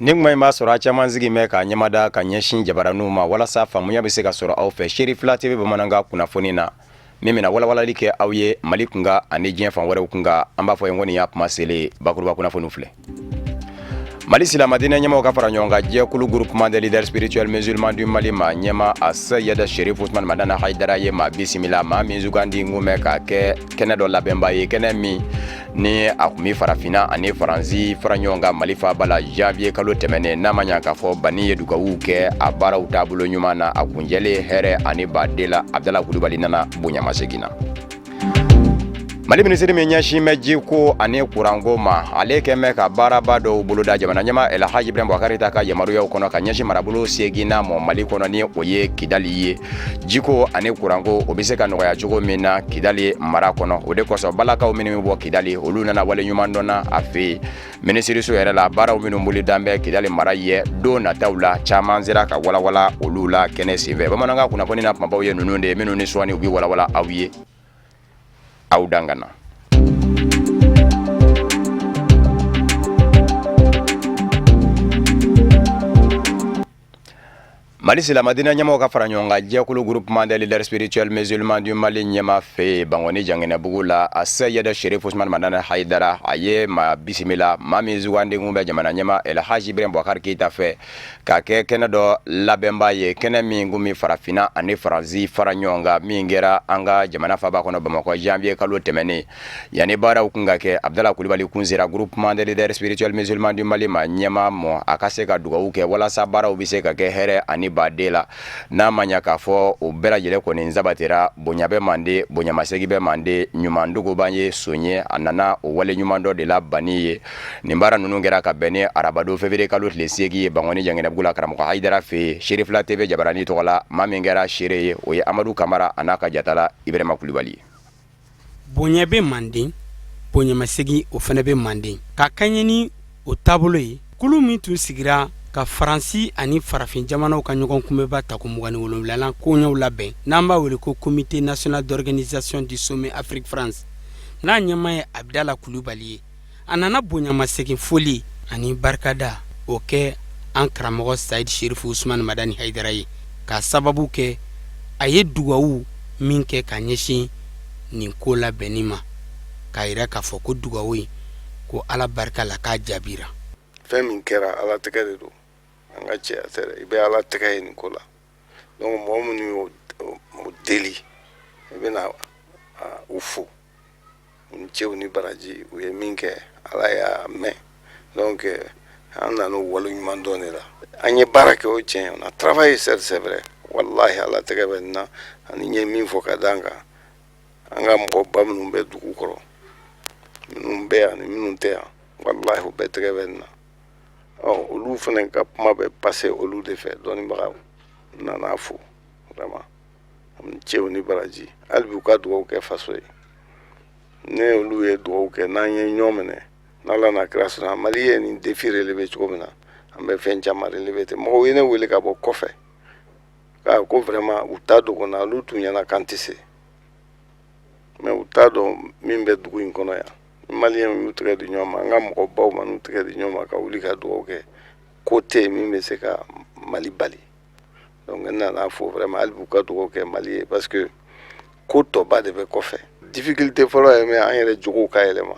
Nin kuma in b'a sɔrɔ a caman sigi bɛ ka ɲɛmada ka ɲɛsin jabaraninw ma walasa faamuya bɛ se ka sɔrɔ aw fɛ Serifila TV bamanankan kunnafoni na min bɛna walawalali kɛ aw ye Mali kunkan ani diɲɛ fan wɛrɛw kunkan. An b'a fɔ ye ko nin y'a kuma selen bakuruba kunnafoniw filɛ. Mali silamɛdiinɛ ɲɛmaaw ka fara ɲɔgɔn kan jɛkulu Groupement des leaders spirituels musulmans du Mali maa ɲɛmaa Aseyid Sherif Usman Madani Hayidara ye maa bisimila, maa min sugandi kun bɛ ka kɛ kɛnɛ dɔ labɛnba ye, kɛnɛ min ni a tun bɛ farafinna ani faransi fara ɲɔgɔn kan Mali faaba la janvier kalo tɛmɛnen. N'a ma ɲa k'a fɔ Bani ye dugawu kɛ a baaraw taabolo ɲuman na, a kuncɛlen hɛrɛ ani baden la. Abdala Kulubali nana bonyamasegin na. Mali minisiri min ɲɛsin bɛ jiko ani kuranko ma, ale kɛn bɛ ka baaraba dɔw boloda jamana ɲɛmaa Elhaji Ibrahim Boubacar Keita ka yamaruyaw kɔnɔ ka ɲɛsin marabolo seeginnan mɔ Mali kɔnɔ, ni o ye Kidali ye. Jiko ani kuranko, o bɛ se ka nɔgɔya cogo min na Kidali mara kɔnɔ, o de kosɔn balakaw minnu bɛ bɔ Kidali, olu nana wale ɲuman dɔn na a fɛ yen minisiriso yɛrɛ la. Baaraw minnu bolodan bɛ Kidali mara ye don nataw la, caman sera ka walawala olu la kɛnɛ senfɛ. Bamanankan kunnafoni na kumabaw ye ninnu de ye, minnu ni sɔɔni u bɛ walawala aw ye. Aw dangana. Mali silamɛdiinɛ ɲɛmɔgɔw ka fara ɲɔgɔn kan jɛkulu Groupement des leaders spirituels musulmans du Mali ɲɛmaa fɛ yen Bankɔni Janginɛbugu la, Aseyid Sherif Usman Madani Hayidara, a ye maa bisimila, maa min sugandi kun bɛ jamana ɲɛmaa Elhaji Ibrahim Boubacar Keita fɛ ka kɛ kɛnɛ dɔ labɛnba ye, kɛnɛ min kun bɛ farafinna ani faransi fara ɲɔgɔn kan, min kɛra an ka jamana faaba kɔnɔ Bamakɔ janvier kalo tɛmɛnen. Yanni baaraw kun ka kɛ, Abdala Kulibali kun sera Groupement des leaders spirituels musulmans du Mali maa ɲɛmaa mɔ, a ka se ka dugawu kɛ walasa baaraw bɛ se ka kɛ hɛrɛ ani baden la. N'a ma ɲa k'a fɔ o bɛɛ lajɛlen kɔni sabatira, bonya bɛ mande, bonyamasegin bɛ mande, ɲuman dogoban ye son ye. A nana o wale ɲuman dɔ de la Bani ye. Nin baara ninnu kɛra ka bɛn ni arabadon février kalo tile 8 ye Bankɔni Janginɛbugu la, karamɔgɔ Hayidara fɛ yen. Serifila TV jabarani tɔgɔ la, maa min kɛra seere ye, o ye Amadu Kamara a n'a ka jatala Ibrahima Kulibali ye. Bonya bɛ manden, bonyamasegin o fana bɛ manden. Ka kɛɲɛ ni o taabolo ye, kulu min tun sigira ka Faransi ani farafin jamanaw ka ɲɔgɔn kunbɛnba tako 27nan koɲɛw labɛn, n'an b'a wele ko Comité national d'organisation du sommet Afrique France, n'a ɲɛmaa ye Abdala Kulubali ye, a nana bonyamasegin foli ani barikada o kɛ an karamɔgɔ Sayid Serifu Usumani Madani Hayidara ye, k'a sababu kɛ a ye dugawu min kɛ ka ɲɛsin nin ko labɛnni ma, k'a yira k'a fɔ ko dugawu in ko Ala barika la k'a jaabira. Fɛn min kɛra, Ala tɛgɛ de don, an ka cɛya tɛ dɛ. I bɛ Ala tɛgɛ ye nin ko la. Donc mɔgɔ minnu y'o deli, i bɛna u fo, u ni ce, u ni baraji. U ye min kɛ, Ala y'a mɛn. Donc an nana u wale ɲuman dɔn de la. An ye baara kɛ, o tiɲɛ, on a travaillé, c'est vrai. Wallahi, Ala tɛgɛ bɛ nin na. Ani n ye min fɔ ka d'an kan, an ka mɔgɔba minnu bɛ dugu kɔrɔ, minnu bɛ yan ni minnu tɛ yan, wallahi, u bɛɛ tɛgɛ bɛ nin na. Ɔ olu fana ka kuma bɛ passer olu de fɛ. Dɔnnibagaw nana fo vraiment, ni cew ni baraji. Hali bi u ka dugawu kɛ faso ye. Ne olu ye dugawu kɛ, n'an ye ɲɔgɔn minɛ, n'Ala n'a kira sɔnna, Mali ye nin défi relever cogo min na, an bɛ fɛn caman relever ten. Mɔgɔw ye ne wele ka bɔ kɔfɛ k'a ko vraiment u t'a dogo na, olu tun ɲɛna k'an tɛ se, mais u t'a dɔn min bɛ dugu in kɔnɔ yan. Ni maliyɛnw y'u tɛgɛ di ɲɔgɔn ma, an ka mɔgɔbaw ma n'u tɛgɛ di ɲɔgɔn ma ka wuli ka dugawu kɛ, ko tɛ yen min bɛ se ka Mali bali. Donc n nana fo vraiment, hali b'u ka dugawu kɛ Mali ye, parce que ko tɔba de bɛ kɔfɛ. Difficulté fɔlɔ ye min, an yɛrɛ jogow ka yɛlɛma.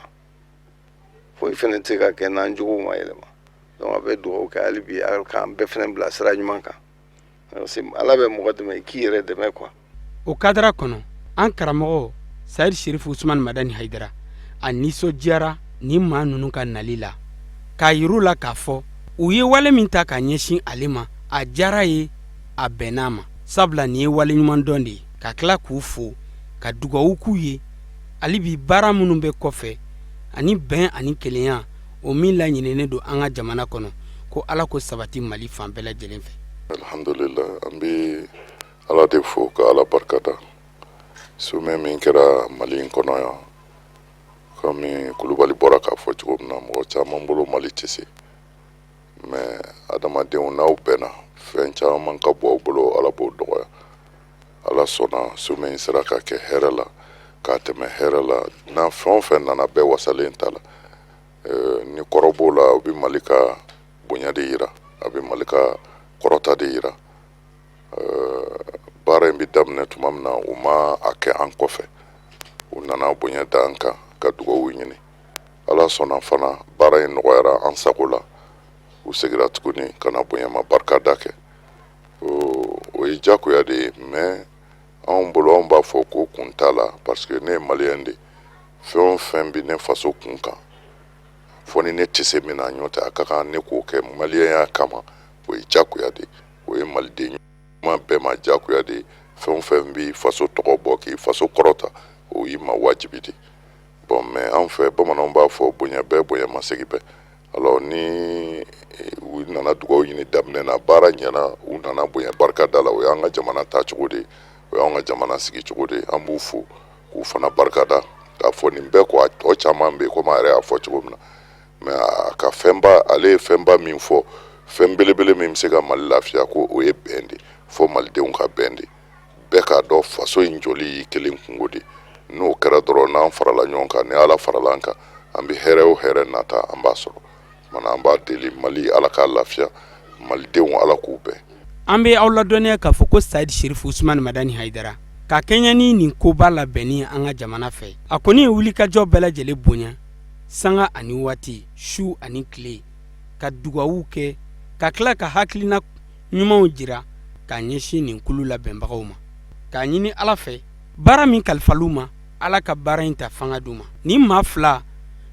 Foyi fɛnɛ tɛ se ka kɛ n'an jogow ma yɛlɛma. Donc a bɛ dugawu kɛ hali bi, Ala k'an bɛɛ fɛnɛ bila sira ɲuman kan. Ala bɛ mɔgɔ dɛmɛ, i k'i yɛrɛ dɛmɛ quoi. O kadara kɔnɔ, an karamɔgɔ Sayid Serifu Usumani Madani Hayidara, a nisɔndiyara ni maa ninnu ka nali la, k'a yir'u la k'a fɔ u ye wale min ta ka ɲɛsin ale ma, a diyara ye, a bɛnn'a ma, sabula nin ye wale ɲuman dɔn de ye. Ka tila k'u fo ka dugawu k'u ye hali bi, baara minnu bɛ kɔfɛ ani bɛn ani kelenya o min laɲininen don an ka jamana kɔnɔ, ko Ala ko sabati Mali fan bɛɛ lajɛlen fɛ. Alhamdulillah, an bɛ Ala de fo ka Ala barikada. Sommet min kɛra Mali in kɔnɔ yan, komi Kulubali bɔra k'a fɔ cogo min na, mɔgɔ caman bolo Mali tɛ se, mais adamadenw n'aw bɛnna, fɛn caman ka bɔ aw bolo, Ala b'o dɔgɔya. Ala sɔnna, sommet in sera ka kɛ hɛrɛ la, k'a tɛmɛ hɛrɛ la. N'a fɛn o fɛn nana, bɛɛ wasalen ta la, ni kɔrɔ b'o la, o bɛ Mali ka bonya de yira, a bɛ Mali ka kɔrɔta de yira. Baara in bɛ daminɛ tuma min na, u ma a kɛ an kɔfɛ, u nana bonya da an kan ka dugawu ɲini. Ala sɔnna fana, baara in nɔgɔyara an sago la. U segira tuguni ka na bonyama barikada kɛ. O ye jagoya de ye, mais anw bolo, anw b'a fɔ ko kun t'a la, parce que ne ye maliyɛn de. Fɛn o fɛn bɛ ne faso kun kan, fɔ ni ne tɛ se min na, ɲɔ tɛ, a ka kan ne k'o kɛ maliyɛnya kama. O ye jagoya de, o ye maliden ɲuman bɛɛ ma jagoya de. Fɛn o fɛn b'i faso tɔgɔ bɔ, k'i faso kɔrɔta, o y'i ma wajibi de. Bon, mais an fɛ, bamananw b'a fɔ bonya bɛɛ, bonya ma segin bɛɛ. Alors ni u nana dugawu ɲini daminɛ na, baara ɲɛna, u nana bonya barika da la, o y'an ka jamana taacogo de ye, o y'an ka jamana sigicogo de ye. An b'u fo k'u fana barika da k'a fɔ nin bɛɛ ko a tɔ caman bɛ yen, komi a yɛrɛ y'a fɔ cogo min na. Mais a ka fɛnba, ale ye fɛnba min fɔ, fɛn belebele min bɛ se ka Mali lafiya, ko o ye bɛn de. Fɔ malidenw ka bɛn de, bɛɛ k'a dɔn faso in jɔli y'i kelen kungo de. N'o kɛra dɔrɔn, n'an farala ɲɔgɔn kan, ni Ala farala an kan, an bɛ hɛrɛ o hɛrɛ nata, an b'a sɔrɔ. Mana an b'a deli, Mali, Ala k'a lafiya, malidenw, Ala k'u bɛn. An bɛ aw ladɔnniya k'a fɔ ko Sayidi Serifu Usumani Madani Hayidara, ka kɛɲɛ ni nin koba labɛnni an ka jamana fɛ, a kɔni ye wulikajɔ bɛɛ lajɛlen bonya sanga ani waati, su ani tile, ka dugawu kɛ, ka tila ka hakilina ɲumanw jira k'a ɲɛsin nin kulu labɛnbagaw ma, k'a ɲini Ala fɛ, baara min kalifal'u ma, Ala ka baara in ta fanga d'u ma. Nin maa fila,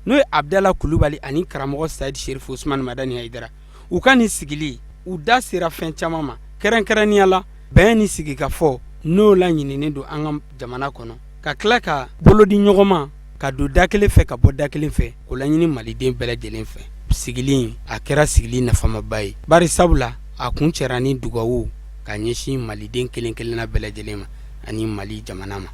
n'o ye Abudala Kulubali ani karamɔgɔ Sayidi Serifu Usumani Madani Hayidara, u ka nin sigili, u da sera fɛn caman ma, kɛrɛnkɛrɛnnenya la bɛn ni sigikafɔ n'o laɲininen don an ka jamana kɔnɔ, ka tila ka bolo di ɲɔgɔn ma, ka don da kelen fɛ, ka bɔ da kelen fɛ, k'o laɲini maliden bɛɛ lajɛlen fɛ. Sigili a kɛra sigili nafamaba ye, bari sabula a kuncɛra ni dugawu ka ɲɛsin maliden kelen kelenna bɛɛ lajɛlen ma ani Mali jamana ma.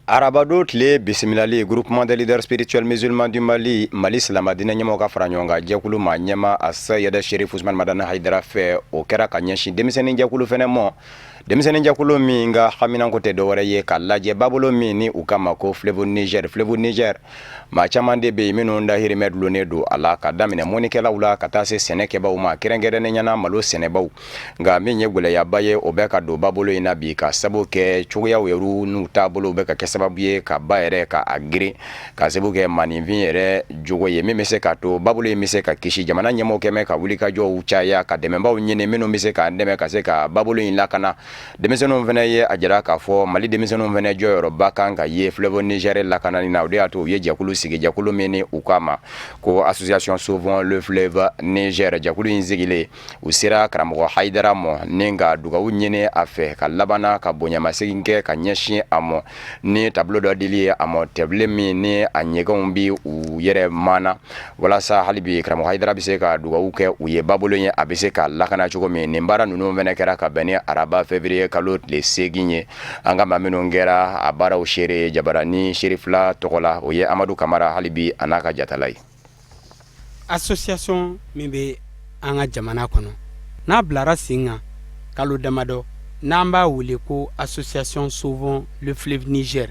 Arabadon tile bisimilali, Groupement des leaders spirituels musulmans du Mali, Mali silamɛdinɛ ɲɛmɔgɔ ka fara ɲɔgɔn kan jɛkulu ma ɲɛma Asayida Sherif Usman Madani Hayidara fɛ, o kɛra ka ɲɛsin denmisɛnnin jɛkulu fɛnɛ mɔ. Denmisɛnnin jɛkulu min ka haminanko tɛ dɔwɛrɛ ye ka lajɛ babolo min ni u kama ko fleuve Niger. Fleuve Niger, maa caman de bɛ yen minnu dahirimɛ dulonnen don a la, ka daminɛ mɔnikɛlaw la ka taa se sɛnɛkɛbaw ma, kɛrɛnkɛrɛnnenya na malo sɛnɛbaw. Nka min ye gɛlɛyaba ye, o bɛ ka don babolo in na bi, ka sabu kɛ cogoyaw yɛrɛ n'u taabolo bɛ ka kɛ sababu ye ka ba yɛrɛ ka a girin, ka sabu kɛ maaninfin yɛrɛ jogo ye. Min bɛ se ka to babolo in bɛ se ka kisi, jamana ɲɛmɔgɔ kɛmɛ ka wulikajɔw caya, ka dɛmɛbaw ɲini minnu bɛ se k'an dɛmɛ ka se ka babolo in lakana. Denmisɛnninw fana ye a jira k'a fɔ Mali denmisɛnninw fana jɔyɔrɔba kan ka ye fleuve Niger lakanani na. O de y'a to u ye jɛkulu sigi, jɛkulu min ni u k'a ma ko Association Sauvons le Fleuve Niger. Jɛkulu in sigilen, u sera karamɔgɔ Hayidara mɔ ni ka dugawu ɲini a fɛ, ka labanna ka bonyamasegin kɛ ka ɲɛsin a mɔ ni tableau dɔ dili ye a mɔ, tableau min ni a ɲɛgɛnw bi u yɛrɛ mana, walasa hali bi karamɔgɔ Hayidara bɛ se ka dugawu kɛ u ye, babolo ye a bɛ se ka lakana cogo min. Nin baara ninnu fana kɛra ka bɛn ni araba février kalo tile 8 ye. An ka maa minnu kɛra a baaraw seere Jabarani Serifila tɔgɔ la, o ye Amadu Kamara hali bi a n'a ka jatala ye. Association min bɛ an ka jamana kɔnɔ, n'a bilara sen kan kalo damadɔ, n'an b'a wele ko Association Sauvons le Fleuve Niger,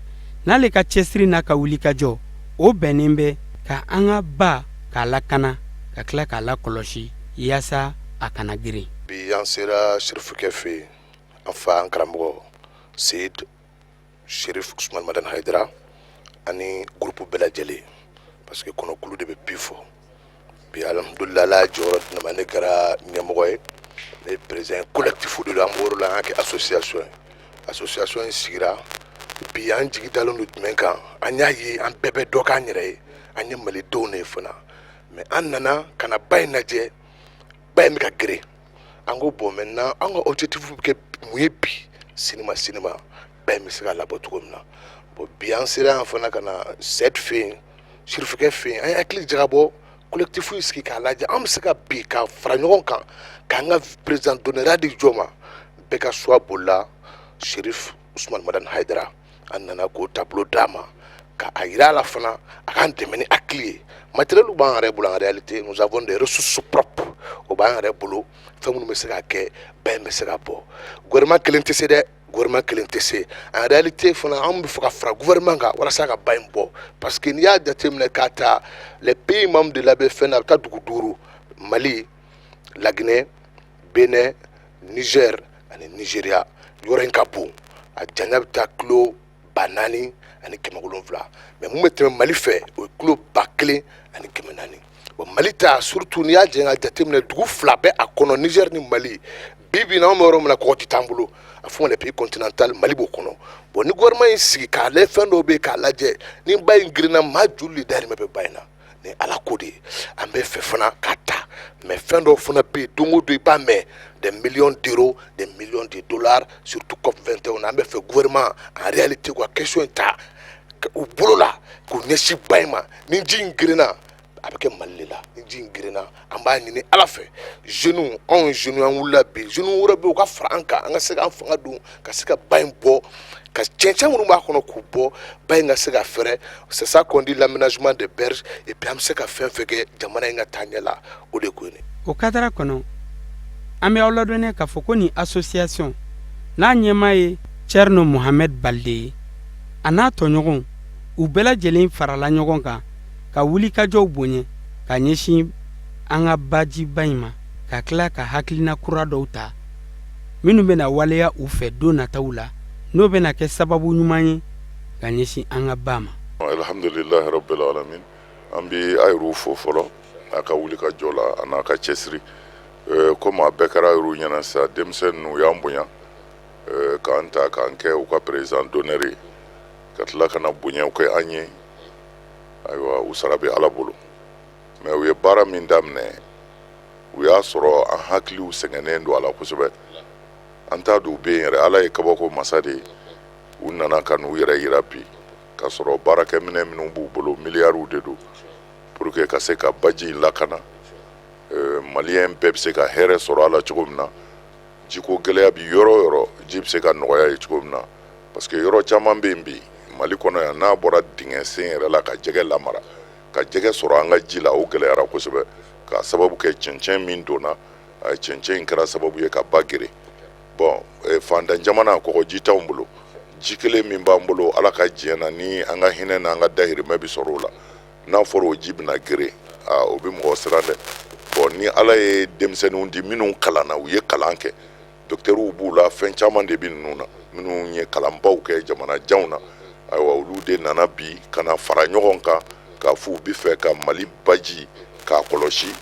n'ale ka cɛsiri n'a ka wulikajɔ, o bɛnnen bɛ ka an ka ba k'a lakana, ka tila k'a lakɔlɔsi yaasa a kana girin. Bi an sera serifukɛ fɛ yen, an fa, an karamɔgɔ Seyid Sherif Usman Madani Hayidara ani groupe bɛɛ lajɛlen, parce que kɔnɔkulu de bɛ bi fɔ. Bi, alhamdulillah, Ala y'a jɔyɔrɔ di ne ma, ne kɛra ɲɛmɔgɔ ye, ne ye président collectif de don. An bɔr'o la, an y'a kɛ association ye. Association in sigira bi, an jigi dalen don jumɛn kan? An y'a ye an bɛɛ bɛ dɔ k'an yɛrɛ ye, an ye malidenw de ye fana. Mais an nana ka na ba in lajɛ, ba in bɛ ka geren. An ko bon, maintenant an ka objectif bɛ kɛ mun ye bi? Sini ma, sini ma, ba in bɛ se ka labɔ cogo min na. Bon, bi an sera yan fana ka na Sɛdi fɛ yen, sirifukɛ fɛ yen. An ye hakili jagabɔ, collectif in sigi k'a lajɛ an bɛ se ka bi ka fara ɲɔgɔn kan k'an ka président d'honneur di jɔn ma. Bɛɛ ka choix bolila Sherif Usman Madani Hayidara. An nana k'o tableau d'a ma, ka a yira a la fana a k'an dɛmɛ ni hakili ye. Matériel b'an yɛrɛ bolo. En réalité, nous avons des ressources propres, o b'an yɛrɛ bolo, fɛn minnu bɛ se ka kɛ ba in bɛ se ka bɔ. Gouvernement kelen tɛ se dɛ, gouvernement kelen tɛ se. En réalité fana, an bɛ fɛ ka fara gouvernement kan walasa ka ba in bɔ, parce que n'i y'a jateminɛ k'a ta les pays membres de l'ABFN, a bɛ taa dugu duuru. Mali, Laginɛ, Benin, Niger ani Nigeria. Yɔrɔ in ka bon, a janya bɛ taa kilo 4700, mais mun bɛ tɛmɛ Mali fɛ, o ye kilo 1400. Bon, Mali ta surtout, n'i y'a janya jateminɛ, dugu fila bɛ a kɔnɔ, Niger ni Mali. Bi bi in na, anw bɛ yɔrɔ min na, kɔgɔji t'an bolo, a fɔ les pays continental, Mali b'o kɔnɔ. Bon, ni gouvernement y'i sigi k'a lajɛ, fɛn dɔw bɛ yen k'a lajɛ, ni ba in gerenna, maa joli de dahirimɛ bɛ ba in na? Ni Ala ko de ye, an bɛ fɛ fana k'a ta, mais fɛn dɔw fana bɛ yen, don o don i b'a mɛn, des millions d'euros, des millions de dollars, surtout COP 21. An bɛ fɛ gouvernement en réalité k'u ka question in ta u bolo la k'u ɲɛsin ba in ma. Ni ji in gerenna, a bɛ kɛ Mali de la. Ni ji in gerenna, an b'a ɲini Ala fɛ, jeunes, anw ye jeunes, an wulila bi, jeunes wɛrɛ bɛ yen, u ka fara an kan, an ka se k'an fanga don ka se ka ba in bɔ, ka cɛncɛn minnu b'a kɔnɔ k'u bɔ, ba in ka se ka fɛrɛ. C'est ça qu'on dit l'aménagement des berges. Et puis an bɛ se ka fɛn fɛn kɛ jamana in ka taa ɲɛ la, o de ko ye. O kadara kɔnɔ, an bɛ aw ladɔnniya k'a fɔ ko nin association n'a ɲɛmaa ye Thierno Mohamed Balde ye, a n'a tɔɲɔgɔnw, u bɛɛ lajɛlen farala ɲɔgɔn kan ka wulikajɔw bonya ka ɲɛsin an ka bajiba in ma, ka tila ka hakilina kura dɔw ta minnu bɛna waleya u fɛ don nataw la, n'o bɛna kɛ sababu ɲuman ye ka ɲɛsin an ka ba ma. Alhamdulilahi rabbil alamin. An bɛ a yɛrɛw fo fɔlɔ a ka wuli ka jɔ la, a n'a ka cɛsiri. Komi a bɛɛ kɛra yɛrɛw ɲɛna sisan, denmisɛnnin ninnu y'an bonya k'an ta k'an kɛ u ka président d'honneur ye, ka tila ka na bonyaw kɛ an ye. Ayiwa, u sara bɛ Ala bolo. Mais u ye baara min daminɛ, u y'a sɔrɔ an hakiliw sɛgɛnnen don a la kosɛbɛ. An t'a dɔn u bɛ yen yɛrɛ. Ala ye kabako masa de ye. U nana ka n'u yɛrɛ yira bi, k'a sɔrɔ baarakɛminɛ minnu b'u bolo, miliyariw de don, pour que ka se ka baji in lakana, maliyɛn bɛɛ bɛ se ka hɛrɛ sɔrɔ a la cogo min na, jiko gɛlɛya bi yɔrɔ o yɔrɔ, ji bɛ se ka nɔgɔya ye cogo min na. Parce que yɔrɔ caman bɛ yen bi Mali kɔnɔ yan, n'a bɔra dingɛ sen yɛrɛ la ka jɛgɛ lamara, ka jɛgɛ sɔrɔ an ka ji la, o gɛlɛyara kosɛbɛ, k'a sababu kɛ cɛncɛn min donna. Cɛncɛn in kɛra sababu ye ka ba geren. Bon, fantan jamana, kɔgɔji t'anw bolo. Ji kelen min b'an bolo, Ala ka diɲɛ na ni an ka hinɛ n'an ka dahirimɛ bɛ sɔrɔ o la, n'a fɔra o ji bɛna geren, o bɛ mɔgɔ siran dɛ. Bon, ni Ala ye denmisɛnninw di minnu kalanna, u ye kalan kɛ, dɔkitɛriw b'u la, fɛn caman de bɛ ninnu na, minnu ye kalanbaw kɛ jamana janw na, ayiwa, olu de nana bi ka na fara ɲɔgɔn kan k'a fɔ u bɛ fɛ ka Mali baji k'a kɔlɔsi,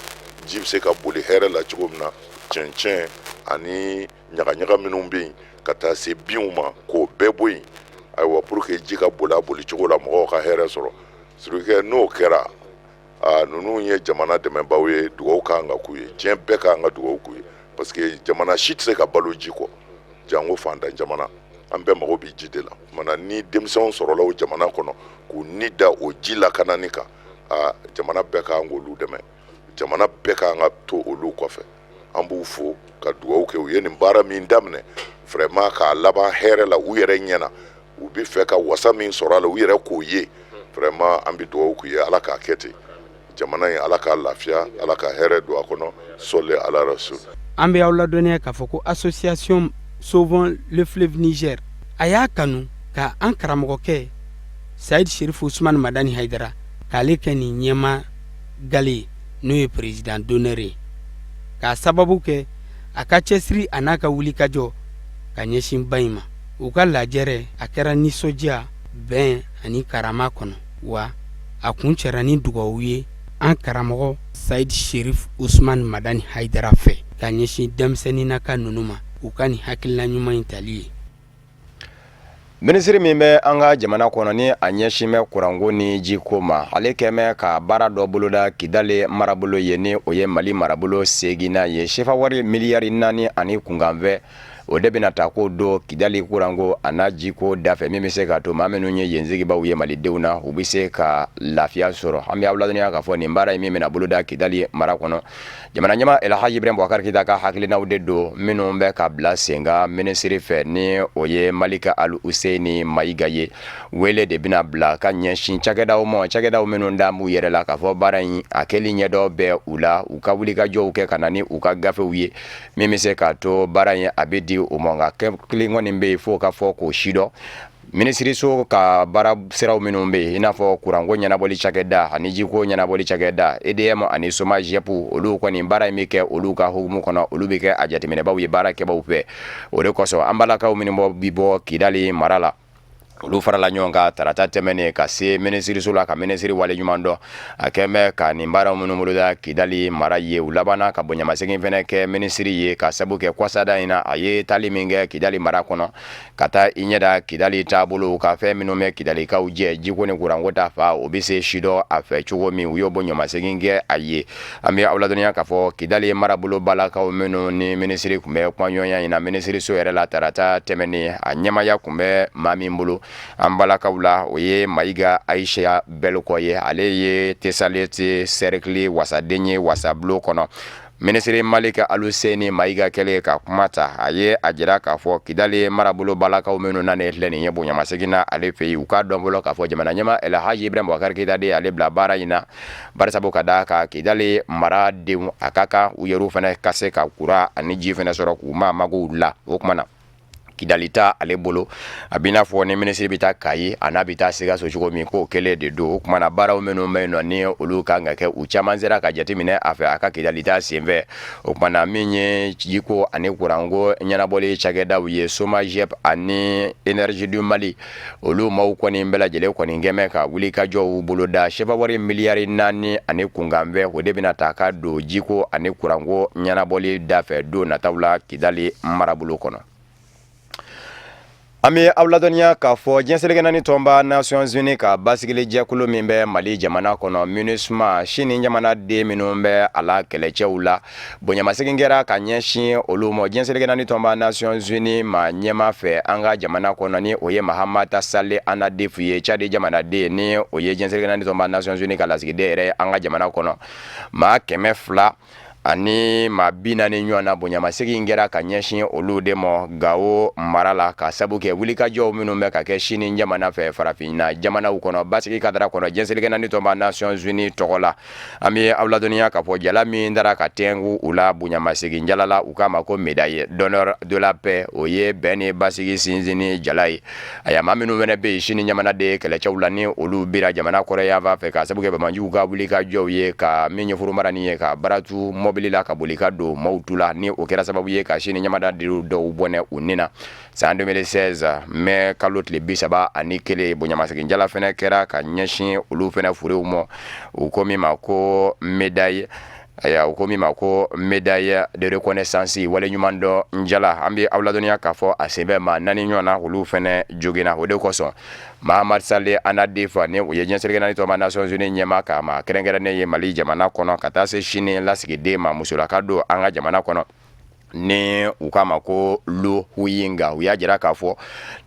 ji bɛ se ka boli hɛrɛ la cogo min na, cɛncɛn ani ɲagaɲaga minnu bɛ yen ka taa se binw ma, k'o bɛɛ bɔ yen, ayiwa, pour que ji ka boli a boli cogo la, mɔgɔw ka hɛrɛ sɔrɔ. Surukɛ n'o kɛra, aa, ninnu ye jamana dɛmɛbaaw ye, dugawu kan ka k'u ye, diɲɛ bɛɛ kan ka dugawu k'u ye, parce que jamana si tɛ se ka balo ji kɔ, janko fantan jamana. An bɛɛ mago bɛ ji de la. Mana ni denmisɛnw sɔrɔla o jamana kɔnɔ k'u ni da o ji lakanani kan, aa, jamana bɛɛ kan k'olu dɛmɛ, jamana bɛɛ kan ka to olu kɔfɛ. An b'u fo ka dugawu kɛ. U ye nin baara min daminɛ, vraiment, k'a laban hɛrɛ la u yɛrɛ ɲɛna, u bɛ fɛ ka wasa min sɔrɔ a la, u yɛrɛ k'o ye. Vraiment, an bɛ dugawu k'u ye, Ala k'a kɛ ten. Jamana in, Ala k'a lafiya, Ala ka hɛrɛ don a kɔnɔ. Sɔli ala rasul. An bɛ aw ladɔnniya k'a fɔ ko association Sauvons le fleuve Niger, a y'a kanu ka an karamɔgɔkɛ Sayid Sherifu Usumani Madani Hayidara k'ale kɛ nin ɲɛmaa gale ye, n'o ye président d'honneur ye, k'a sababu kɛ a ka cɛsiri a n'a ka wulikajɔ ka ɲɛsin ba in ma. U ka lajɛrɛ, a kɛra nisɔndiya, bɛn ani karama kɔnɔ, wa a kuncɛra ni dugawu ye an karamɔgɔ Sayid Sherif Usman Madani Hayidara fɛ ka ɲɛsin denmisɛnninnaka ninnu ma, u ka nin hakilina ɲuman in tali ye. Minisiri min bɛ an ka jamana kɔnɔ, ni a ɲɛsin bɛ kuranko ni jiko ma, ale kɛmɛ ka baara dɔ boloda Kidali marabolo ye, ni o ye Mali marabolo seginnan ye. Sefa wari miliyari 4 ani kunkanfɛ, o de bɛna ta k'o don Kidali kuranko a n'a jiko dafɛ, min bɛ se ka to maa minnu ye yen sigibaw ye malidenw na, u bɛ se ka lafiya sɔrɔ. An bɛ aw ladɔnniya k'a fɔ nin baara in min bɛna boloda Kidali mara kɔnɔ, jamana ɲɛmaa Elhaji Ibrahim Boubacar Keita ka hakilinaw de don minnu bɛ ka bila sen kan minisiri fɛ, ni o ye Malika Al Husseini Mayiga ye. Wele de bɛna bila ka ɲɛsin cakɛdaw ma, cakɛdaw minnu da b'u yɛrɛ la k'a fɔ baara in a kɛli ɲɛdɔn bɛ u la, u ka wulikajɔw kɛ ka na ni u ka gafew ye min bɛ se k'a to baara in a bɛ di u ma. Nka kelen kɔni bɛ yen f'o ka fɔ k'o sidɔn. Minisiriso ka baara siraw minnu bɛ yen, i n'a fɔ kuranko ɲɛnabɔli cakɛda ani jiko ɲɛnabɔli cakɛda, EDM ani SOMAGEP, olu kɔni baara in bɛ kɛ olu ka hukumu kɔnɔ, olu bɛ kɛ a jateminɛbaw ye baarakɛbaw fɛ. O de kosɔn an balakaw minnu bɔ bi bɔ Kidali mara la, olu farala ɲɔgɔn kan tarata tɛmɛnen ka se minisiriso la ka minisiri waleɲuman dɔn a kɛn bɛ ka nin baara minnu boloda Kidali mara ye. U labanna ka bonyamasegin fɛnɛ kɛ minisiri ye ka sabu kɛ kɔsada in na, a ye taali min kɛ Kidali mara kɔnɔ ka taa i ɲɛda Kidali taabolo ka fɛn minnu bɛ Kidalikaw jɛ jiko ni kuranko ta fa, o bɛ se sidɔn a fɛ cogo min, u y'o bonyamasegin kɛ a ye. An bɛ aw ladɔnniya k'a fɔ Kidali marabolo balakaw minnu ni minisiri tun bɛ kumaɲɔgɔnya in na minisiriso yɛrɛ la tarata tɛmɛnen, a ɲɛmaya tun bɛ maa min bolo an balakaw la, o ye Mayiga Ayisa Bɛlikɔ ye. Ale ye Tesaliti sɛrikili wasaden ye wasabulon kɔnɔ. Minisiri Maliki Aluseni Mayiga kɛlen ka kuma ta, a ye a jira k'a fɔ Kidali marabolo balakaw minnu nanen filɛ nin ye bonyamasegin na ale fɛ yen, u k'a dɔn fɔlɔ k'a fɔ jamana ɲɛmaa Elhaji Ibrahim Bubakari Keyita de y'ale bila baara in na, barisabu ka d'a kan Kidali maradenw a ka kan u yɛrɛw fana ka se ka kuran ani ji fana sɔrɔ k'u maa magow la. O tuma na Kidali ta ale bolo, a b'i n'a fɔ ni minisiri bɛ taa Kayi a n'a bɛ taa Sikaso cogo min, k'o kelen de don. O tuma na baaraw minnu bɛ yen nɔ ni olu kan ka kɛ, u caman sera ka jateminɛ a fɛ a ka Kidali ta senfɛ. O tuma na min ye jiko ani kuranko ɲɛnabɔli cakɛdaw ye, SOMAGEP ani Énergie du Mali, olu maaw kɔni bɛɛ lajɛlen kɔni kɛmɛ ka wulikajɔw boloda. Sefa wari miliyari 4 ani kunkanfɛ, o de bɛna ta ka don jiko ani kuranko ɲɛnabɔli dafɛ don nataw la Kidali marabolo kɔnɔ. An bɛ aw ladɔnniya k'a fɔ diɲɛ seleke naani tɔnba Nations Unies ka basigili jɛkulu min bɛ Mali jamana kɔnɔ, MINUSMA, Sini jamanaden minnu bɛ a la kɛlɛcɛw la, bonyamasegin kɛra ka ɲɛsin olu ma diɲɛ seleke naani tɔnba Nations Unies ma ɲɛmaa fɛ an ka jamana kɔnɔ, ni o ye Mahamat Saleh Annadif ye, Tchad jamanaden, ni o ye diɲɛ seleke naani tɔnba Nations Unies ka lasigiden yɛrɛ ye an ka jamana kɔnɔ. Maa 200 ani maa 40 ɲɔgɔn na, bonyamasegin kɛra ka ɲɛsin olu de ma Gawo mara la, ka sabu kɛ wulikajɔw minnu bɛ ka kɛ Sini jamana fɛ farafinna jamanaw kɔnɔ basigi kadara kɔnɔ diɲɛ seleke naani tɔnba Nations Unies tɔgɔ la. An bɛ aw ladɔnniya k'a fɔ jala min dara ka tɛnku u la bonyamasegin jala la, u k'a ma ko médaille d'honneur de la paix, o ye bɛn ni basigi sinsinni jala ye. Aya, maa minnu fana bɛ yen Sini jamanaden kɛlɛcɛw la, ni olu bira jamana kɔrɔyanfan fɛ ka sabu kɛ banbaanciw ka wulikajɔw ye, ka min ye furumaranin ye ka baratu mɔbili la ka boli ka don maaw tu la, ni o kɛra sababu ye ka Sini jamanaden dɔw bɔnɛ u ni na san 2016 mai kalo tile 31, bonyamasegin jala fana kɛra ka ɲɛsin olu fana furew ma, u ko min ma ko médaille. Aya, u ko min ma ko médaille de reconnaissance, waleɲuman dɔn jala. An bɛ aw ladɔnniya k'a fɔ a senfɛ maa 4 ɲɔgɔn na, olu fana joginna. O de kosɔn Mahamat Saleh Annadif, ni o ye diɲɛ seleke naani tɔnba Nations Unies ɲɛmaa ka maa kɛrɛnkɛrɛnnen ye Mali jamana kɔnɔ, ka taa se Sini lasigiden ma, musolaka don an ka jamana kɔnɔ, ni u k'a ma ko Luo Huining, u y'a jira k'a fɔ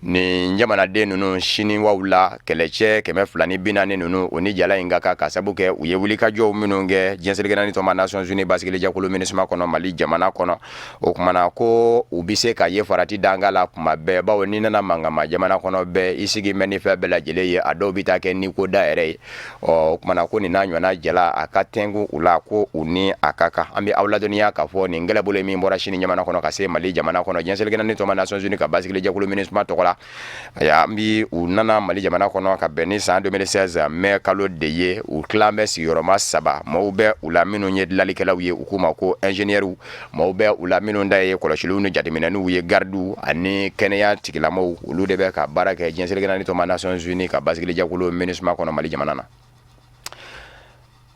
nin jamanaden ninnu siniwaw la kɛlɛcɛ 240 ninnu, o ni jala in ka kan ka sabu kɛ u ye wulikajɔw minnu kɛ diɲɛ seleke naani tɔnba Nations Unies basigili jɛkulu MINUSMA kɔnɔ Mali jamana kɔnɔ. O tuma na ko u bɛ se ka ye farati danga la kuma bɛɛ, bawo n'i nana mankanma jamana kɔnɔ bɛɛ i sigi mɛn ni fɛn bɛɛ lajɛlen ye, a dɔw bɛ taa kɛ niko da yɛrɛ ye. Ɔ o tuma na ko nin n'a ɲɔgɔnna jala a ka tɛnku u la, ko u ni a ka kan. An bɛ aw ladɔnniya k'a fɔ nin kɛlɛbolo min bɔra Sini jamana kɔnɔ ka se Mali jamana kɔnɔ diɲɛ seleke naani tɔnba Nations Unies ka basigili jɛkulu MINUSMA tɔgɔ la, ayiwa, an bi u nana Mali jamana kɔnɔ ka bɛn ni san 2016 mai kalo de ye. U tilan bɛ sigiyɔrɔma saba. Maaw bɛ u la minnu ye dilanlikɛlaw ye, u k'u ma ko ingénieurs, maaw bɛ u la minnu ta ye kɔlɔsiliw ni jateminɛniw ye, gardiw ani kɛnɛya tigilamɔgɔw. Olu de bɛ ka baara kɛ diɲɛ seleke naani tɔnba Nations Unies ka basigili jɛkulu MINUSMA kɔnɔ Mali jamana na.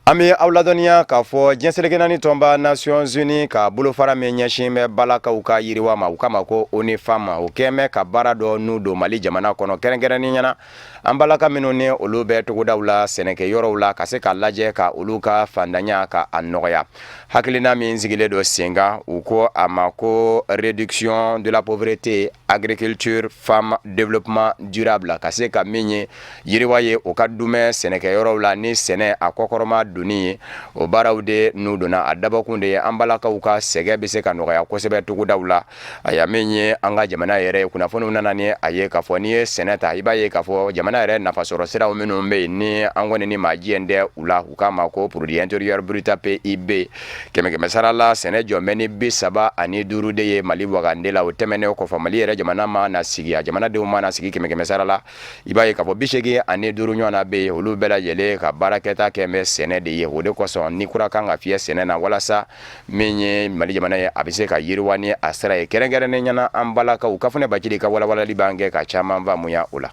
An bɛ aw ladɔnniya k'a fɔ diɲɛ seleke naani tɔnba Nations Unies ka bolofara min ɲɛsin bɛ balakaw ka yiriwa ma, u k'a ma ko ONU Femmes, o kɛn bɛ ka baara dɔ n'u don Mali jamana kɔnɔ, kɛrɛnkɛrɛnnenya na an balaka minnu ni olu bɛ togodaw la, sɛnɛkɛyɔrɔw la, ka se k'a lajɛ ka olu ka fantanya ka a nɔgɔya. Hakilina min sigilen don sen kan, u ko a ma ko réduction de la pauvreté, agriculture, femme, développement durable, ka se ka min ye yiriwa ye o ka dumɛ sɛnɛkɛyɔrɔw la ni sɛnɛ a kɔkɔrɔma. donni ye. O baaraw de n'u donna, a dabɔkun de ye an balakaw ka sɛgɛn bɛ se ka nɔgɔya kosɛbɛ togodaw la. Aya, min ye an ka jamana yɛrɛ ye, kunnafoniw nana ni a ye k'a fɔ n'i ye sɛnɛ ta, i b'a ye k'a fɔ jamana yɛrɛ nafasɔrɔ siraw minnu bɛ yen, ni an kɔni ni maa jɛn tɛ u la, u k'a ma ko produit intérieur brut PIB, kɛmɛ kɛmɛ sara la, sɛnɛ jɔ bɛ ni 35 de ye Mali wagande la. O tɛmɛnen kɔfɛ, Mali yɛrɛ jamana mana sigi, a jamanadenw mana sigi kɛmɛ kɛmɛ sara la, i b'a ye k'a fɔ 85 ɲɔgɔn na bɛ yen, olu bɛɛ lajɛlen ka baarakɛta kɛ bɛ sɛnɛ de ye. O de kosɔn ni kura kan ka fiyɛ sɛnɛ na, walasa min ye Mali jamana ye, a bɛ se ka yiriwa ni a sira ye, kɛrɛnkɛrɛnnen ɲɛna an balakaw. Kafunɛ Bacili ka walawalali b'an kɛ ka caman faamuya o la.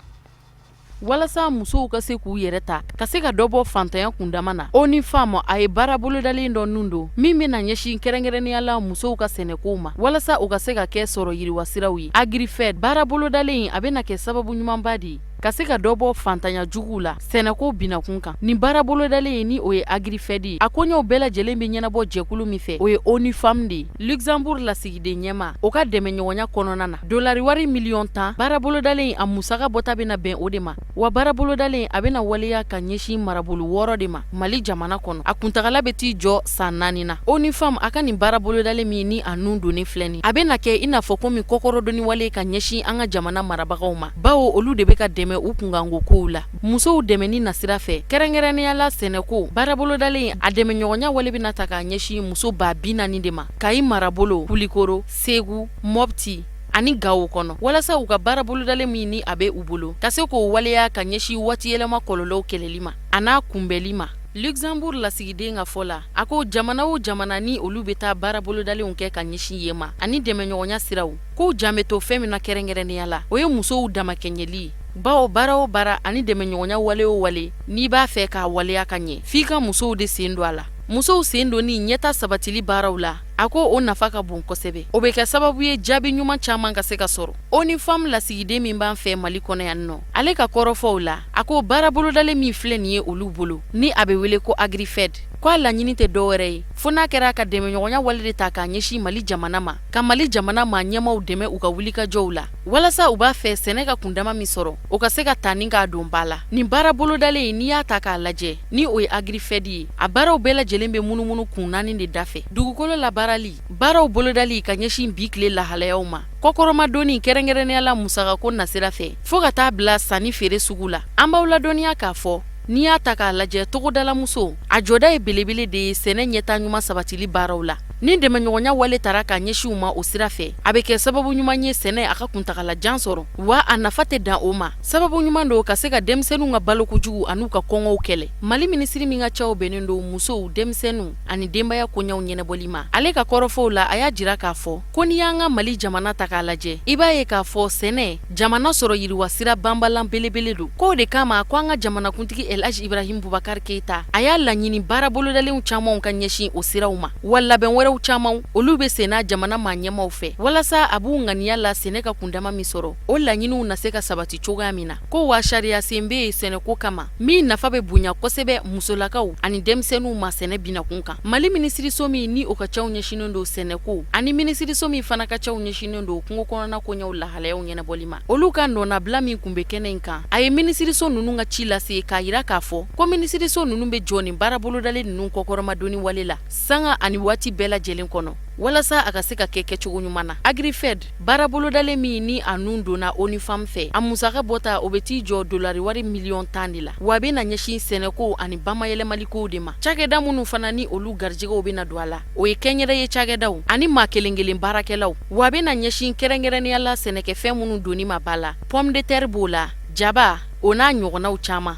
Walasa musow ka se k'u yɛrɛ ta, ka se ka dɔ bɔ fantanya kundama na, ONU Femmes a ye baara bolodalen dɔ nun don min bɛna ɲɛsin kɛrɛnkɛrɛnnenya la musow ka sɛnɛkow ma, walasa u ka se ka kɛ sɔrɔ yiriwa siraw ye. Agrifed baara bolodalen a bɛna kɛ sababu ɲumanba de ye ka se ka dɔ bɔ fantanya juguw la sɛnɛko binakun kan. Nin baara bolodalen ni o ye Agrifed ye, a koɲɛw bɛɛ lajɛlen bɛ ɲɛnabɔ jɛkulu min fɛ, o ye ONU Femmes de ye. Luxembourg lasigiden ɲɛmaa, o ka dɛmɛɲɔgɔnya kɔnɔna na, dolari wari miliyɔn 10, baara bolodalen a musaka bɔta bɛna bɛn o de ma. Wa baara bolodalen a bɛna waleya ka ɲɛsin marabolo 6 de ma Mali jamana kɔnɔ. A kuntagala bɛ t'i jɔ san 4 na. ONU Femmes a ka nin baara bolodalen min ni a nun donnen filɛ nin, a bɛna kɛ i n'a fɔ komi kɔkɔrɔdonni wale ka ɲɛsin an ka jamana marabagaw ma, bawo olu de bɛ ka dɛmɛ u kunkanko kow la. Musow dɛmɛni nasira fɛ, kɛrɛnkɛrɛnnenya la sɛnɛko baara bolodalen a dɛmɛɲɔgɔnya wale bɛna ta k'a ɲɛsin muso 40 000 de ma Kayi marabolo, Kulikoro, Segu, Mɔpti ani Gawo kɔnɔ, walasa u ka baara bolodalen min ni a bɛ u bolo ka se k'o waleya ka ɲɛsin waatiyɛlɛma kɔlɔlɔw kɛlɛli ma an'a kunbɛnli ma. Luxembourg lasigiden ka fɔ la, a ko jamana o jamana ni olu bɛ taa baara bolodalenw kɛ ka ɲɛsin yen ma ani dɛmɛɲɔgɔnya siraw, k'u jan bɛ to fɛn min na kɛrɛnkɛrɛnnenya la, o ye musow damakɛɲɛli ye, bawo baara o baara ani dɛmɛɲɔgɔnya wale o wale, n'i b'a fɛ k'a waleya ka ɲɛ, f'i ka musow de sen don a la. Musow sen donni ɲɛta sabatili baaraw la, a ko o nafa ka bon kosɛbɛ, o bɛ kɛ sababu ye jaabi ɲuman caman ka se ka sɔrɔ. ONU Femmes lasigiden min b'an fɛ Mali kɔnɔ yan nɔ, ale ka kɔrɔfɔw la, a ko baara bolodalen min filɛ nin ye olu bolo, ni a bɛ wele ko Agrifed, ko a laɲini tɛ dɔwɛrɛ ye fo n'a kɛra ka dɛmɛɲɔgɔnya wale de ta k'a ɲɛsin Mali jamana ma, ka Mali jamana maa ɲɛmaaw dɛmɛ u ka wulikajɔw la, walasa u b'a fɛ sɛnɛ ka kundama min sɔrɔ, o ka se ka ta ni k'a don ba la. Nin baara bolodalen, n'i y'a ta k'a lajɛ, ni o ye Agrifed ye, a baaraw bɛɛ lajɛlen bɛ munumunu kun naani de da fɛ: dugukolo labaarali, baaraw bolodali ka ɲɛsin bi tile lahalayaw ma, kɔkɔrɔmadonni kɛrɛnkɛrɛnnenya la musakako nasira fɛ, fo ka taa bila sanni feere sugu la. An b'aw ladɔnniya k'a fɔ n'i y'a ta k'a lajɛ, togodalamuso a jɔda ye belebele de ye sɛnɛ ɲɛtaa ɲuman sabatili baaraw la. Ni dɛmɛɲɔgɔnya wale tara ka ɲɛsin u ma o sira fɛ, a bɛ kɛ sababu ɲuman ye sɛnɛ a ka kuntagala jan sɔrɔ, wa a nafa tɛ dan o ma, sababu ɲuman don ka se ka denmisɛnninw ka balokojugu an'u ka kɔngɔw kɛlɛ. Mali minisiri min ka caw bɛnnen don musow, denmisɛnninw ani denbaya koɲɛw ɲɛnabɔli ma, ale ka kɔrɔfɔw la, a y'a jira k'a fɔ ko n'i y'an ka Mali jamana ta k'a lajɛ, i b'a ye k'a fɔ sɛnɛ jamana sɔrɔ yiriwa sira banbalan belebele don. K'o de kama ko an ka jamanakuntigi El Hadj Ibrahim Boubacar Keita a y'a laɲini baara bolodalenw camanw ka ɲɛsin o siraw ma, wa labɛn wɛrɛw camanw olu bɛ senna jamana maa ɲɛmaaw fɛ, walasa a b'u ŋaniya la sɛnɛ ka kundama min sɔrɔ, o laɲiniw na se ka sabati cogoya min na. Ko wa sariya sen bɛ yen sɛnɛko kama min nafa bɛ bonya kosɛbɛ musolakaw ani denmisɛnninw ma sɛnɛ binakun kan. Mali minisiriso min ni o ka caw ɲɛsinnen don sɛnɛko ani minisiriso min fana ka caw ɲɛsinnen don kungo kɔnɔna koɲɛw lahalayaw ɲɛnabɔli ma, olu ka nɔnabila min kun bɛ kɛnɛ in kan, a ye minisiriso ninnu ka ci lase k'a jira k'a fɔ ko minisiriso ninnu bɛ jɔ nin baara bolodalen ninnu kɔkɔrɔmadonni wale la sanga ani waati bɛɛ lajɛlen kɔnɔ, walasa a ka se ka kɛ kɛcogo ɲuman na. Agrifed baara bolodalen min ni a nun donna ONU Femmes fɛ, a musaka bɔta o bɛ t'i jɔ dolari wari miliyɔn 10 de la, wa a bɛna ɲɛsin sɛnɛko ani bamayɛlɛmaliko de ma. Cakɛda minnu fana ni olu garijɛgɛw bɛna don a la, o ye kɛnyɛrɛye cakɛdaw ani maa kelen-kelen baarakɛlaw, wa a bɛna ɲɛsin kɛrɛnkɛrɛnnenya la sɛnɛkɛfɛn minnu donni ma ba la, pomme de terre b'o la, jaba, o n'a ɲɔgɔnnaw caman.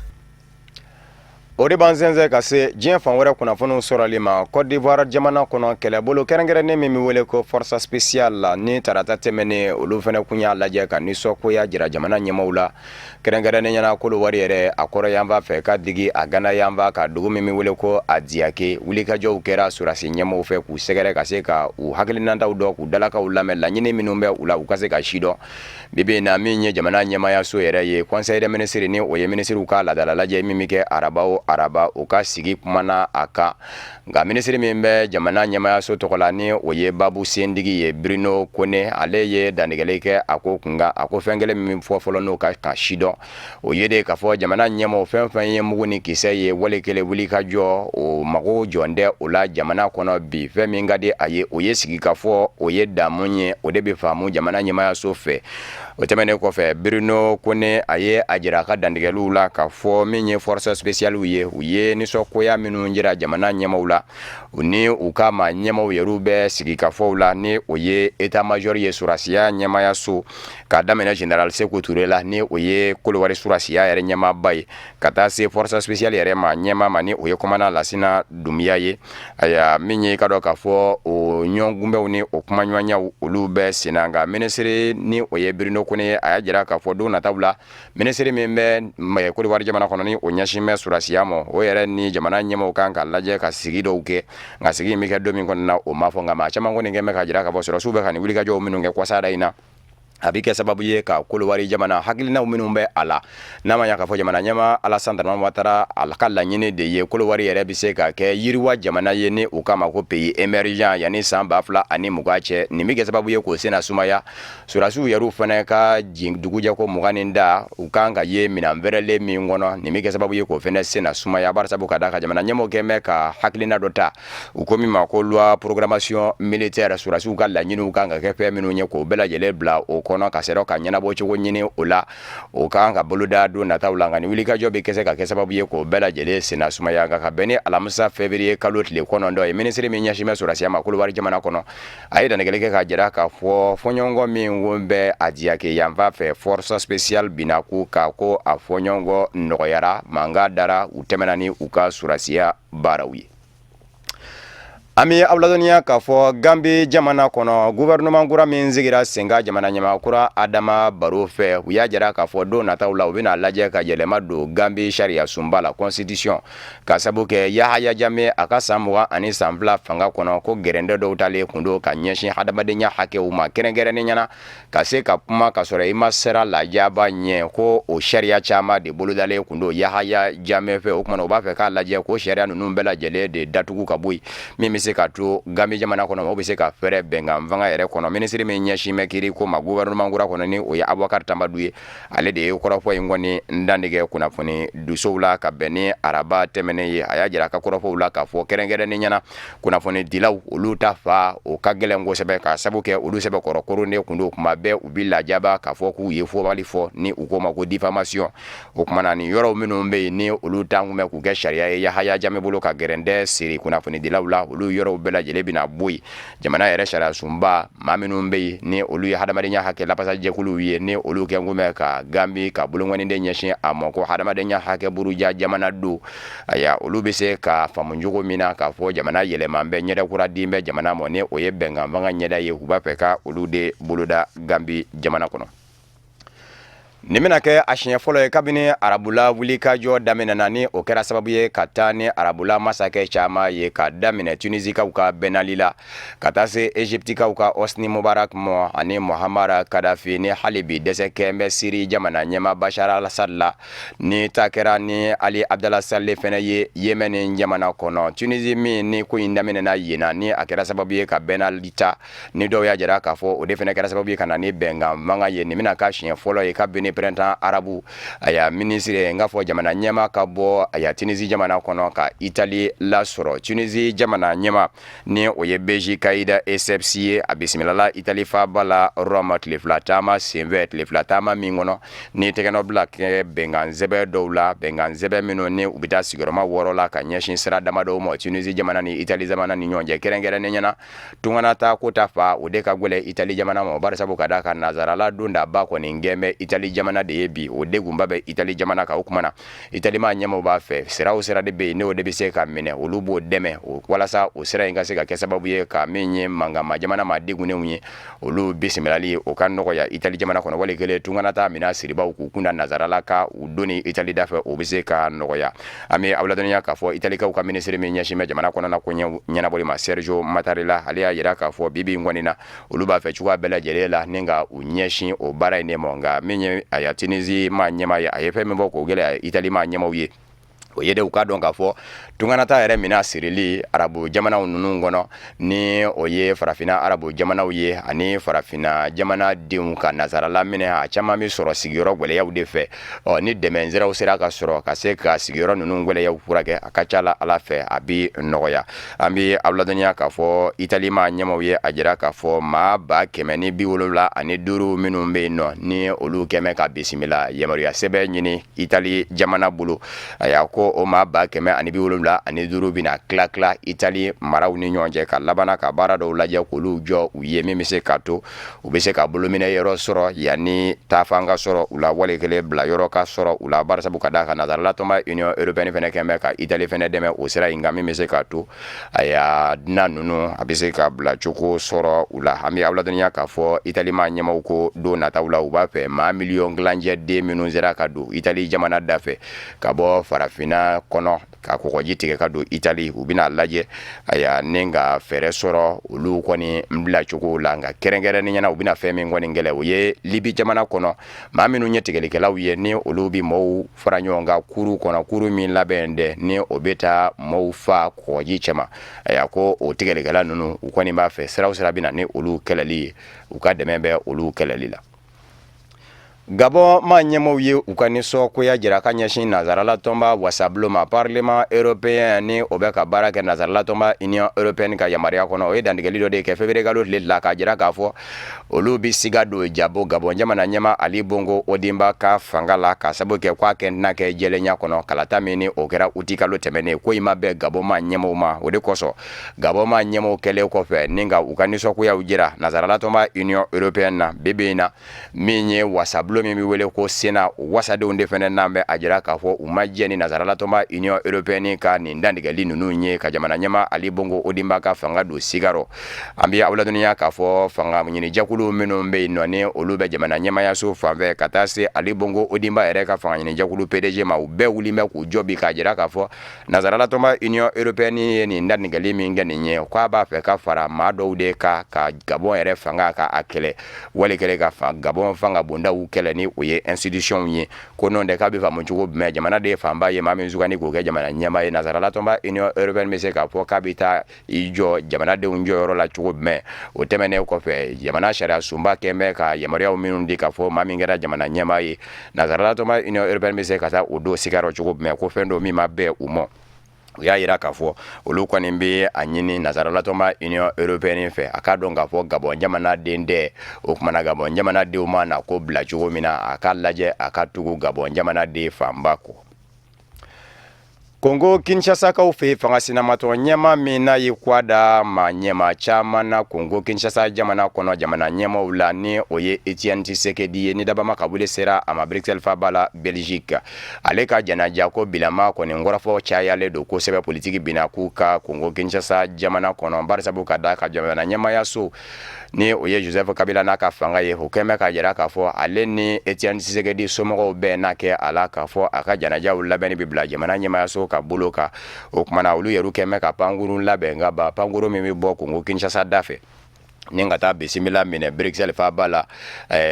O de b'an sɛnsɛn ka se diɲɛ fan wɛrɛ kunnafoniw sɔrɔli ma. Côte d'Ivoire jamana kɔnɔ, kɛlɛbolo kɛrɛnkɛrɛnnen min bɛ wele ko force spéciale la, ni tarata tɛmɛnen, olu fana kun y'a lajɛ ka nisɔngoya jira jamana ɲɛmaaw la, kɛrɛnkɛrɛnnen ɲɛna Kolowari yɛrɛ a kɔrɔ yanfan fɛ, ka digi a gana yanfan ka dugu min bɛ wele ko Adiaké. Wulikajɔw kɛra sɔrɔdasi ɲɛmaaw fɛ k'u sɛgɛrɛ ka se ka u hakilinataw dɔn, k'u dalakaw lamɛn, laɲini minnu bɛ u la, u ka se ka si dɔn. Bi bi in na, min ye jamana ɲɛmaayaso yɛrɛ ye, conseil des ministres, ni o ye minisiriw ka laadala lajɛ min bɛ kɛ araba o araba u ka sigi kumana a kan. Nka minisiri min bɛ jamana ɲɛmayaso tɔgɔ la, ni o ye Babu Sendigi ye, Bruno Kone, ale ye dantigɛli kɛ a ko kunkan. A ko fɛn kelen min fɔ fɔlɔ n'o ka kan sidɔn, o ye de k'a fɔ jamana ɲɛmaaw fɛn fɛn ye mugu ni kisɛ ye wali kelen wuli ka jɔ, o mago jɔn tɛ o la jamana kɔnɔ bi. Fɛn min ka di a ye, o ye sigikafɔ, o ye damu ye, o de bɛ faamu jamana ɲɛmayaso fɛ. O tɛmɛnen kɔfɛ, Bruno Kone a ye a jira a ka dantigɛliw la k'a fɔ min ye force spéciale ye, u ye nisɔngoya minnu jira jamana ɲɛmaaw la, u ni u ka maa ɲɛmaaw yɛrɛw bɛ sigikafɔw la, ni o ye état major ye, surasiya ɲɛmayaso, k'a daminɛ général Seku Ture la, ni o ye Kolowari surasiya yɛrɛ ɲɛmaaba ye, ka taa se force spéciale yɛrɛ ma ɲɛmaa ma, ni o ye commandant Lasina Dunbiya ye. Ayiwa, min ye ka dɔn k'a fɔ o ɲɔgɔnkunbɛnw ni o kumaɲɔgɔnyaw, olu bɛ senna. Nka minisiri, ni o ye Bruno Kone ye, a y'a jira k'a fɔ don nataw la, minisiri min bɛ Kolowari jamana kɔnɔ, ni o ɲɛsin bɛ surasiya ma, o yɛrɛ ni jamana ɲɛmaaw kan ka lajɛ ka sigi dɔw kɛ. Nka sigi in bɛ kɛ don min kɔnɔna na, o ma fɔ. Nka maa caman kɔni kɛn bɛ k'a jira k'a fɔ sɔrɔsiw bɛ ka nin wulikajɔw minnu kɛ kɔsada in na, a bɛ kɛ sababu ye ka Kolowari jamana hakilinaw minnu bɛ a la, n'a ma ɲa k'a fɔ jamana ɲɛmaa Alassane Dramane Ouattara a ka laɲini de ye Kolowari yɛrɛ bɛ se ka kɛ yiriwa jamana ye, ni u k'a ma ko pays émergent, yanni san 2020 cɛ. Nin bɛ kɛ sababu ye k'o senna sumaya. Sɔrɔdasiw yɛrɛw fana ka dugujɛ ko 20 ni da u kan ka ye minɛn fɛrɛlen min kɔnɔ, nin bɛ kɛ sababu ye k'o fana senna sumaya, barisabu ka d'a kan jamana ɲɛmɔgɔ kɛn bɛ ka hakilina dɔ ta, u ko min ma ko loi programmation militaire. Sɔrɔdasiw ka laɲiniw kan ka kɛ fɛn minnu ye, k'o bɛɛ lajɛlen bila o kɔnɔ ka sɔrɔ ka ɲɛnabɔ cogo ɲini o la, o kan ka boloda don nataw la. Nka nin wulikajɔ bɛ kɛ se ka kɛ sababu ye k'o bɛɛ lajɛlen senna sumaya. Nka ka bɛn ni alamisa février kalo tile 9 ye, minisiri min ɲɛsin bɛ sɔrɔdasiya ma Kolowari jamana kɔnɔ, a ye dantigɛli kɛ k'a jira k'a fɔ fɔɲɔgɔnkɔ min ko bɛ Adiaké yanfan fɛ, force spéciale binna ko kan, ko a fɔɲɔgɔnkɔ nɔgɔyara, mankan dara, u tɛmɛna ni u ka sɔrɔdasiya baaraw ye. An bɛ aw ladɔnniya k'a fɔ Gambi jamana kɔnɔ, gouvernement kura min sigira sen kan jamana ɲɛmaa kura Adama Baro fɛ, u y'a jira k'a fɔ don nataw la, u bɛna lajɛ ka yɛlɛma don Gambi sariya sunba la, constitution, ka sabu kɛ Yahaya Jame a ka san 22 fanga kɔnɔ, ko gɛrɛndɛ dɔw talen kun don ka ɲɛsin hadamadenya hakɛw ma, kɛrɛnkɛrɛnnenya na ka se ka kuma ka sɔrɔ i ma siran lajaba ɲɛ, ko o sariya caman de bolodalen kun don Yahaya Jame fɛ. O kumana u b'a fɛ k'a lajɛ ko sariya ninnu bɛɛ lajɛlen de datugu ka bɔ yen, min bɛ se ka to Gambi jamana kɔnɔ, maaw bɛ se ka fɛrɛ bɛnkan fanga yɛrɛ kɔnɔ. Minisiri min ɲɛsin bɛ kiiri ko ma gouvernement kura kɔnɔ, ni o ye Abubakar Tambadu ye, ale de ye kɔrɔfɔ in kɔni dantigɛ kunnafoni dusow la ka bɛn ni araba tɛmɛnen ye. A y'a jira a ka kɔrɔfɔw la k'a fɔ kɛrɛnkɛrɛnnenya na, kunnafonidilaw olu ta fa o ka gɛlɛn kosɛbɛ, ka sabu kɛ olu sɛbɛkɔrɔ koronnen kun don, kuma bɛɛ u bɛ lajaba k'a fɔ k'u ye fɔbali fɔ, ni u k'o ma ko diffamation. O kumana na ni yɔrɔw minnu bɛ yen, ni olu tan kun bɛ k'u kɛ sariya ye Yahaya Jame bolo ka gɛrɛndɛ siri kunnafonidilaw la, olu yɔrɔw bɛɛ lajɛlen bɛna bɔ yen. Jamana yɛrɛ sariya sunba, maa minnu bɛ yen ni olu ye hadamadenya hakɛ lafasajɛkuluw ye, ni olu kɛ kun bɛ ka Gambi ka bolonkɔniden ɲɛsin a ma ko hadamadenya hakɛ buruja jamana don, aya, olu bɛ se ka faamu cogo min na k'a fɔ jamana yɛlɛma bɛ, ɲɛda kura di bɛ jamana ma, ni o ye bɛnkan fanga ɲɛda ye, u b'a fɛ ka olu de boloda Gambi jamana kɔnɔ. Nin bɛna kɛ a siɲɛ fɔlɔ ye kabini arabula wulikajɔ daminɛna, ni o kɛra sababu ye ka taa ni arabula masakɛ caman ye, ka daminɛ Tunisikaw ka Ben Ali la ka taa se Egyptikaw ka Hosni Mubarak ma ani Muammar Kadhafi, ni hali bi dɛsɛ kɛn bɛ Siri jamana ɲɛmaa Bashar al-Assad la, ni ta kɛra ni Ali Abdallah Saleh fɛnɛ ye Yemen jamana kɔnɔ. Tunisi min ni ko in daminɛna yen na, ni a kɛra sababu ye ka Ben Ali ta, ni dɔw y'a jira k'a fɔ o de fana kɛra sababu ye ka na ni bɛnkan mankan ye, nin bɛna k'a siɲɛ fɔlɔ ye kabini printemps arabe, aya, minisiri n k'a fɔ jamana ɲɛmaa ka bɔ, aya, Tunisi jamana kɔnɔ ka Itali lasɔrɔ. Tunisi jamana ɲɛmaa, ni o ye Beji Kayida Essebsi ye, a bisimilala Itali faaba la Rome tile 2 taama senfɛ, tile 2 taama min kɔnɔ ni tɛgɛnɔbila kɛ bɛnkan sɛbɛn dɔw la, bɛnkan sɛbɛn minnu ni u bɛ taa sigiyɔrɔma 6 la ka ɲɛsin sira damadɔw ma Tunisi jamana ni Itali jamana ni ɲɔgɔn cɛ, kɛrɛnkɛrɛnnenya na tunganata ko ta fa, o de ka gɛlɛn Itali jamana ma, bari sabu ka d'a kan nazarala dondaba kɔni gɛn bɛ Itali jamana de ye bi, o degunba bɛ Itali jamana kan. O kuma na Itali maa ɲɛmaaw b'a fɛ sira o sira de bɛ yen, n'o de bɛ se ka minɛ, olu b'o dɛmɛ walasa o sira in ka se ka kɛ sababu ye ka min ye mankanma jamana maa degunnenw ye, olu bisimilali o ka nɔgɔya Itali jamana kɔnɔ, wali kelen tunganata minɛn siribaw k'u kunda nazarala ka u donni Itali da fɛ, o bɛ se ka nɔgɔya. An bɛ aw ladɔnniya k'a fɔ Italikaw ka minisiri min ɲɛsin bɛ jamana kɔnɔna ko ɲɛnabɔli ma, Sergio Mattarella, ale y'a jira k'a fɔ bi bi in kɔni na, olu b'a fɛ cogoya bɛɛ lajɛlen la ni ka u ɲɛsin o baara in de ma. Nka min ye aya Tunisie maa ɲɛmaa ye, a ye fɛn min fɔ k'o gɛlɛya Itali maa ɲɛmaaw ye, O ye de u k'a dɔn k'a fɔ tunganata yɛrɛ mina sirili arabu jamanaw ninnu kɔnɔ, ni o ye farafinna arabu jamanaw ye, ani farafinna jamana denw ka nasarala minɛ, a caman bɛ sɔrɔ sigiyɔrɔ gwɛlɛyaw de fɛ. Ɔ ni dɛmɛ siraw sera ka sɔrɔ ka se ka sigiyɔrɔ ninnu gwɛlɛyaw furakɛ, a ka ca la Ala fɛ, a bɛ nɔgɔya. An bɛ aw ladɔnniya k'a fɔ Itali maa ɲɛmaw ye a jira k'a fɔ maa 175 minnu bɛ yen nɔ, ni olu kɛmɛ ka bisimila yamaruya sɛbɛn ɲini Itali jamana bolo, a ko o maa 175 bɛna tila tila Itali maraw ni ɲɔgɔn cɛ, ka laban ka baara dɔw lajɛ k'olu jɔ u ye, min bɛ se ka to u bɛ se ka bolominɛ yɔrɔ sɔrɔ yanni taafan ka sɔrɔ u la, wali kelen bila yɔrɔ ka sɔrɔ u la. Barisabu ka d'a kan nansarala tɔnba Union européenne fana kɛn bɛ ka Itali fana dɛmɛ o sira in kan, min bɛ se ka to aya dunan ninnu a bɛ se ka bila cogo sɔrɔ u la. An bɛ aw ladɔnniya k'a fɔ Itali maa ɲɛmaw ko don nataw la, u b'a fɛ maa miliyɔn tilancɛ den minnu sera ka don Itali jamana da fɛ ka bɔ farafinna kɔnɔ ka kɔgɔji tigɛ ka don Itali, u bɛna lajɛ aya ni ka fɛɛrɛ sɔrɔ olu kɔni bila cogo la. Nka kɛrɛnkɛrɛnnenya na, u bɛna fɛn min kɔni kɛlɛ, o ye Libi jamana kɔnɔ maa minnu ye tigɛlikɛlaw ye, ni olu bɛ mɔɔw fara ɲɔgɔn kan kuru kɔnɔ, kuru min labɛn dɛ, ni o bɛ taa mɔɔw fa kɔgɔji cɛma. Aya ko o tigɛlikɛla ninnu, u kɔni b'a fɛ sira o sira bɛ na ni olu kɛlɛli ye, u ka dɛmɛ bɛ olu kɛlɛli la. Gabɔn maa ɲɛmaw ye u ka nisɔngoya jira ka ɲɛsin nansarala tɔnba wasabulon ma, Parlement européen, ni o bɛ ka baara kɛ nansarala tɔnba Union européenne ka yamaruya kɔnɔ. O ye dantigɛli dɔ de kɛ février kalo tile 2, k'a jira k'a fɔ olu bɛ siga don jabo Gabɔn jamana ɲɛmaa Ali Bongo Ondimba ka fanga la, ka sabu kɛ k'a kɛ tɛna kɛ jɛlenya kɔnɔ. Kalata min ni o kɛra uti kalo tɛmɛnen, ko in ma bɛn Gabɔn maa ɲɛmaw ma. O de kosɔn Gabɔn maa ɲɛmaw kɛlen kɔfɛ ni ka u ka nisɔngoyaw jira nansarala tɔnba Union européenne na, bi bi in na, min ye wasabulon min bɛ wele ko Sénat, o wasadenw de fana n'an bɛ a jira k'a fɔ u ma jɛ ni nansarala tɔnba Union européenne ka nin dantigɛli ninnu ye, ka jamana ɲɛmaa Ali Bongo Ondimba ka fanga don siga rɔ. An bɛ aw ladɔnniya k'a fɔ fanga ɲinijɛkulu minnu bɛ yen nɔ, ni olu bɛ jamana ɲɛmaayaso fanfɛ, ka taa se Ali Bongo Ondimba yɛrɛ ka fanga ɲinijɛkulu PDG ma, u bɛɛ wulilen bɛ k'u jɔ bi, k'a jira k'a fɔ Nansarala tɔnba Union européenne ye nin dantigɛli min kɛ nin ye, k'a b'a fɛ ka fara maa dɔw de kan ka Gabɔn yɛrɛ fanga ka a kɛlɛ, wali kɛlen ka Gabɔn fanga bondaw kɛlɛ, ni o ye institution ye. Ko n'o tɛ, k'a bɛ faamu cogo jumɛn, jamana de fanba ye maa min sugandi k'o kɛ jamana ɲɛmaa ye, nansarala tɔnba Union européenne bɛ se k'a fɔ k'a bɛ taa i jɔ jamanadenw jɔyɔrɔ la cogo jumɛn? O tɛmɛnen kɔfɛ, jamana sariya sunba kɛn bɛ ka yamaruyaw minnu di k'a fɔ maa min kɛra jamana ɲɛmaa ye, nansarala tɔnba Union européenne bɛ se ka taa o don siga rɔ cogo jumɛn? Ko fɛn don min ma bɛn u ma. U y'a jira k'a fɔ olu kɔni bɛ a ɲini nansarala tɔnba Union européenne fɛ, a k'a dɔn k'a fɔ Gabɔn jamana den tɛ. O tuma na, Gabɔn jamana denw ma na ko bila cogo min na, a k'a lajɛ a ka tugu Gabɔn jamana den fanba kɔ. Kongo Kinshasakaw fɛ, fanga sinamatɔn ɲɛmaa min n'a ye kwa da maa ɲɛmaa caman na Kongo Kinshasa jamana kɔnɔ jamana ɲɛmaaw la, ni o ye Etienne Tshisekedi ye, ni dabama ka wele sera a ma Bruxelles faaba la Belgique, ale ka janaja ko bilama kɔni kɔrɔfɔ cayalen don kosɛbɛ politiki binna k'u ka Kongo Kinshasa jamana kɔnɔ. Barisabu ka da ka jamana ɲɛmaayaso, ni o ye Joseph Kabila n'a ka fanga ye, o kɛn bɛ k'a jira k'a fɔ ale ni Etienne Tshisekedi somɔgɔw bɛɛ n'a kɛ a la k'a fɔ a ka janajaw labɛnni bɛ bila jamana ɲɛmaayaso ka bolo kan. O tuma na, olu yɛrɛ kɛn bɛ ka pankurun labɛn ka ban, pankurun min bɛ bɔ Kongo Kinshasa da fɛ ni ka taa bisimila minɛ Bruxelles faaba la,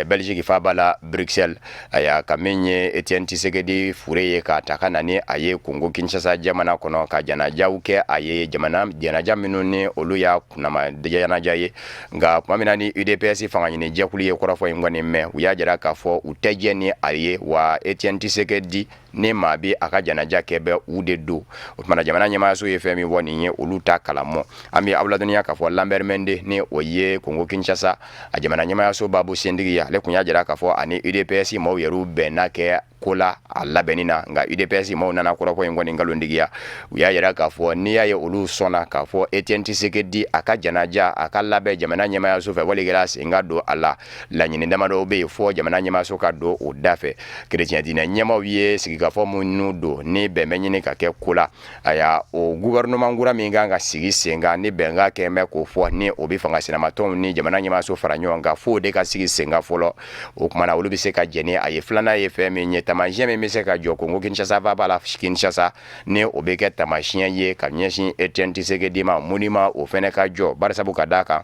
Belgique faaba la Bruxelles, aya ka min ye Etienne Tshisekedi fure ye, k'a ta ka na ni a ye Kongo Kinshasa jamana kɔnɔ, ka janajaw kɛ a ye, jamana janaja minnu ni olu y'a kunnama janaja ye. Nka tuma min na ni UDPS fanga ɲini jɛkulu ye kɔrɔfɔ in kɔni mɛn, u y'a jira k'a fɔ u tɛ jɛ ni a ye, wa Etienne Tshisekedi ni maa bɛ a ka janaja kɛ bɛ, u de don. O tuma na, jamana ɲɛmaayaso ye fɛn min fɔ nin ye, olu ta kalamɔ. An bɛ aw ladɔnniya k'a fɔ Lambert Mende, ni o ye Kongo Kinshasa a jamana ɲɛmaayaso baabu sentigi ye, ale tun y'a jira k'a fɔ ani UDPS maaw yɛrɛ bɛnna kɛ ko la a labɛnni na. Nka UDPS maaw nana kɔrɔfɔ in kɔni nkalontigiya. U y'a jira k'a fɔ n'i y'a ye olu sɔnna k'a fɔ Etienne Tshisekedi a ka janaja a ka labɛn jamana ɲɛmaayaso fɛ, wali kɛra sen ka don a la, laɲini damadɔw bɛ yen fɔ jamana ɲɛmaayaso ka don o da fɛ. Kerecɛn diinɛ ɲɛmaaw ye sigikafɔ minnu don ni bɛn bɛ ɲini ka kɛ ko la, aya o gouvernement kura min kan ka sigi sen kan, ni bɛnkan kɛn bɛ k'o fɔ, ni o bɛ fanga sinamatɔnw ni jamana ɲɛmaayaso fara ɲɔgɔn kan, f'o de ka sigi sen kan fɔlɔ. O tuma na, olu bɛ se ka jɛn ni a ye. Filanan ye fɛn min ye, taamasiyɛn min bɛ se ka jɔ Kongo Kinshasa faaba la Kinshasa, ni o bɛ kɛ taamasiyɛn ye ka ɲɛsin Etienne Tshisekedi ma, monument o fɛnɛ ka jɔ, barisabu ka d'a kan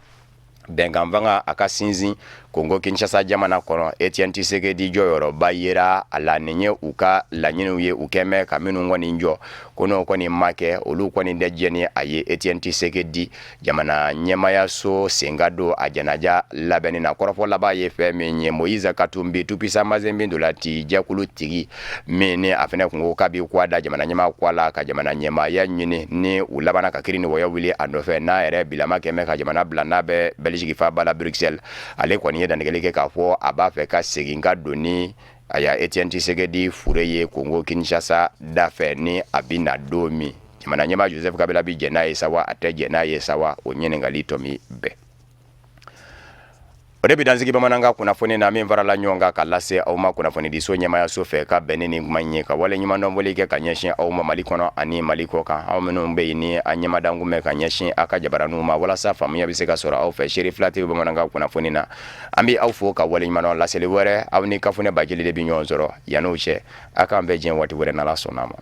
Bɛnkan fanga a ka sinsin Kongo Kinshasa jamana kɔnɔ, Etienne Tshisekedi jɔyɔrɔba yera a la. Nin ye u ka laɲiniw ye, u kɛn bɛ ka minnu kɔni jɔ, ko n'o kɔni ma kɛ, olu kɔni tɛ jɛn ni a ye Etienne Tshisekedi jamana ɲɛmaayaso sen ka don a janaja labɛnni na. Kɔrɔfɔ laban ye fɛn min ye, Moïse Katumbi, Tout-Puissant Mazembe ntolaci jɛkulu tigi min ni a fana kun ko k'a b'i kɔ da jamana ɲɛmaa kɔ la ka jamana ɲɛmaaya ɲini, ni u labanna ka kiri ni wɔyɔ wuli a nɔfɛ, n'a yɛrɛ bilama kɛn bɛ ka jamana bila, n'a bɛ Belgique faaba la Bruxelles, ale kɔni ye dantigɛli kɛ k'a fɔ a b'a fɛ ka segin ka don ni aya Etienne Tshisekedi fure ye Kongo Kinshasa da fɛ, ni a bɛ na don min, jamana ɲɛmaa Joseph Kabila bɛ jɛn n'a ye sa wa, a tɛ jɛn n'a ye sa wa, o ɲininkali tɔmi bɛɛ. O de bɛ dansigi bamanankan kunnafoni na min farala ɲɔgɔn kan ka lase aw ma kunnafonidiso ɲɛmaayaso fɛ ka bɛn ni nin kuma in ye, ka wale ɲumandɔn foli kɛ ka ɲɛsin aw ma Mali kɔnɔ ani Mali kɔ kan, aw minnu bɛ yen ni an ɲɛmadan kun bɛ ka ɲɛsin aw ka jabaraninw ma walasa faamuya bɛ se ka sɔrɔ aw fɛ Seri Fila TV bamanankan kunnafoni na. An bɛ aw fo ka wale ɲumandɔn. Laseli wɛrɛ, aw ni Kafunɛ Bacili de bɛ ɲɔgɔn sɔrɔ. Yann'o cɛ, aw k'an bɛn diɲɛ waati wɛrɛ n'Ala sɔnna a ma.